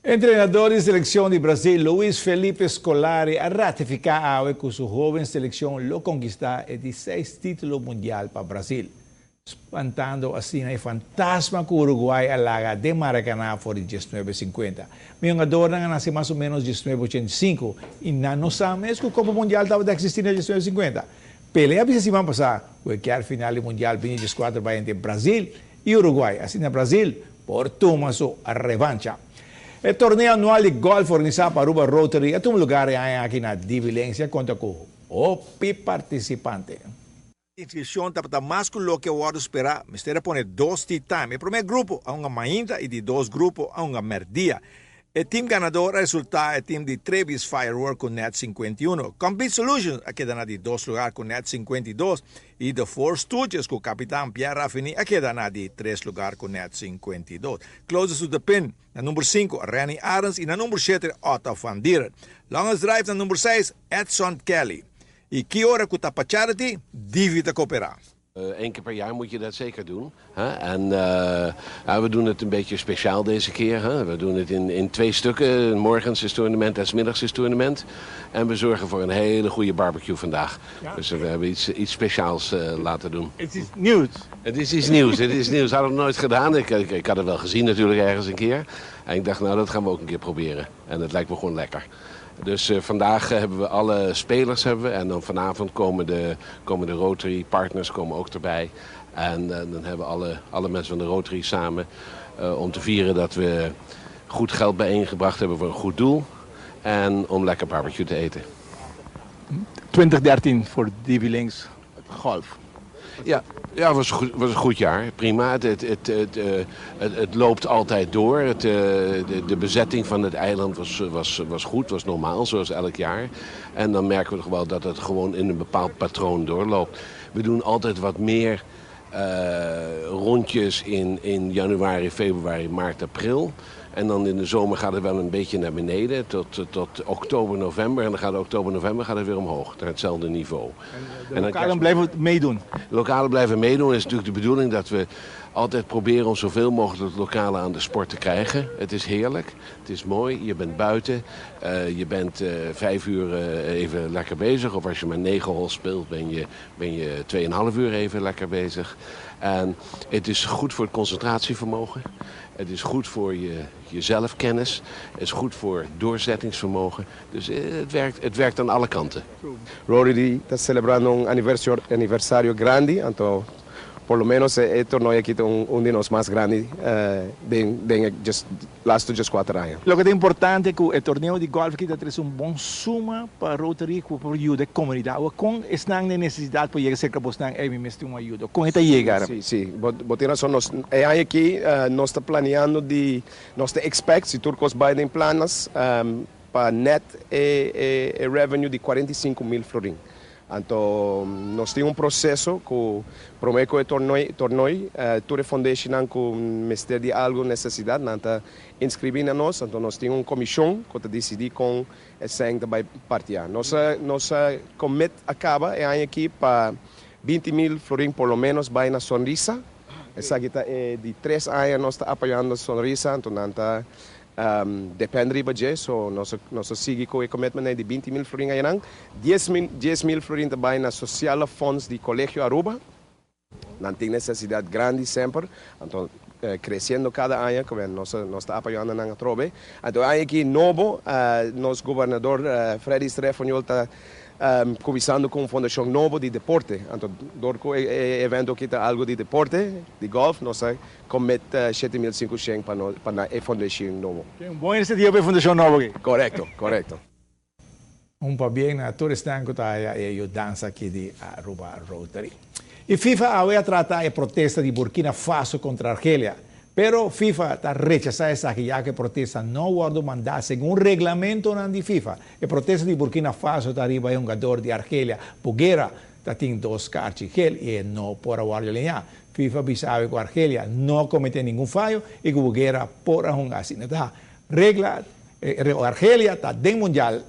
Entrenador di seleccion di Brasil, Luis Felipe Scolari, a ratifica awe cu su hoben seleccion lo conkista e di 6 titulo mundial pa Brasil, spantando asina e fantasma cu Uruguay a laga den Maracana for di 1950. Mi hungadornan a nace mas o menos 1985 y nan no sa mes cu Copa Mundial tabata existi na 1950. Pele a bisa siman pasa cu e kier final di Mundial 2014 bay entre Brasil y Uruguay. Asina Brasil por tuma su revancha. E torneo anual di golf organisa pa Aruba Rotary a tuma lugar aki na Divi Links, conta cu hopi participante. Inscripcion tabata mas cu loke a wordo spera. Mester a pone dos tee time. E prome grupo a hunga mainta y di dos grupo a hunga merdia. E team ganador a resulta e team di Trevis Firework cu net 51. Complete Solutions a keda na di dos lugar cu net 52 y The Four Stooges cu capitan Pierre Raffini a keda na di tres lugar cu net 52. Closest to the pin na number 5, Renny Arens, y na number 7, Otto van Dieren. Longest drive na number 6, Edson Kelly. Y ki ora cu ta pa charity, Divi ta coopera. Eén keer per jaar moet je dat zeker doen. Hè? En ja, we doen het een beetje speciaal deze keer. Hè? We doen het in twee stukken. Morgens is tournament en 's middags is tournament. En we zorgen voor een hele goede barbecue vandaag. Dus we hebben iets speciaals laten doen. Het is nieuws. Het is iets nieuws. Het is nieuws. Dat hadden we nooit gedaan. Ik had het wel gezien natuurlijk ergens een keer. En ik dacht, nou, dat gaan we ook een keer proberen. En dat lijkt me gewoon lekker. Dus vandaag hebben we alle spelers. Hebben we, en dan vanavond komen de Rotary partners komen ook erbij. En dan hebben we alle mensen van de Rotary samen om te vieren dat we goed geld bijeengebracht hebben voor een goed doel. En om lekker barbecue te eten. 2013 voor Divi Links, golf. Ja, het was een goed jaar. Prima. Het loopt altijd door. De bezetting van het eiland was goed, was normaal, zoals elk jaar. En dan merken we toch wel dat het gewoon in een bepaald patroon doorloopt. We doen altijd wat meer rondjes in januari, februari, maart, april. En dan in de zomer gaat het wel een beetje naar beneden tot oktober, november. En dan gaat oktober, november gaat het weer omhoog, naar hetzelfde niveau. En de lokalen blijven meedoen? De lokalen blijven meedoen. Het is natuurlijk de bedoeling dat we altijd proberen om zoveel mogelijk lokalen aan de sport te krijgen. Het is heerlijk, het is mooi, je bent buiten. Je bent 5 uur even lekker bezig. Of als je maar 9 holes speelt, ben je 2,5 uur even lekker bezig. En het is goed voor het concentratievermogen. Het is goed voor je zelfkennis. Het is goed voor doorzettingsvermogen. Dus het werkt aan alle kanten. Rotary ta celebrando un aniversario grandi, anto por lo menos e torneo aki ta un di nos mas grandi den just last just 4 aña. Loke ta importante cu e torneo di golf aki ta trece un bon suma pa Rotary pa yuda e comunidad. Con esnan den necesidad por yega cerca boso, ey, mi mester un ayudo? Con ta yega? Si, bo tin rason. Nos, e aña aki nos ta planeando di, nos ta expect, si tur cos bay den planes, pa net e revenue di 45 mil florin. Anto, nos tin un proceso cu prome cu e torneo, tur foundation cu mester di algo necesidad, nan ta inscribi na nos, anto nos tin un comision cu ta dicidi con e cen ta bay parti. Nos commit a caba e aña aki pa 20 mil florin por lo menos bay na Sonrisa. Esaki ta di 3 aña nos ta apoyando Sonrisa, anto nan ta depende riba dje, so nos ta sigui cu e commitment di 20 mil florin ey. 10 mil florin ta bay na Sociale Fonds di Colegio Aruba. Nan tin necesidad grandi semper, anto creciendo cada aña, cu nos ta apoyando nan atrobe. Anto aki nobo, nos gobernador Fredis Refunjol ta cuminsando cu un fundacion nobo di deporte. Anto, door cu e evento aki ta algo di deporte, di golf, nos a commit 7.500 pa, no, pa e fundacion nobo. Un bon iniciativa pa e fundacion nobo aki. Corecto. Un pabien na tur esnan cu ta e yudansa aki di Aruba Rotary. Y FIFA a trata e protesta di Burkina Faso contra Argelia. Pero FIFA ta rechasa esaki, ya cu e protesta no a wordo manda segun reglamento di FIFA. E protesta di Burkina Faso ta riba un hungador di Argelia, Bougherra, tin dos kaarchi geel y no por a wordo alinea. FIFA a bisa cu Argelia no a comete ningun fayo y cu Bougherra por a hunga asina. Ta regla, Argelia ta den Mundial.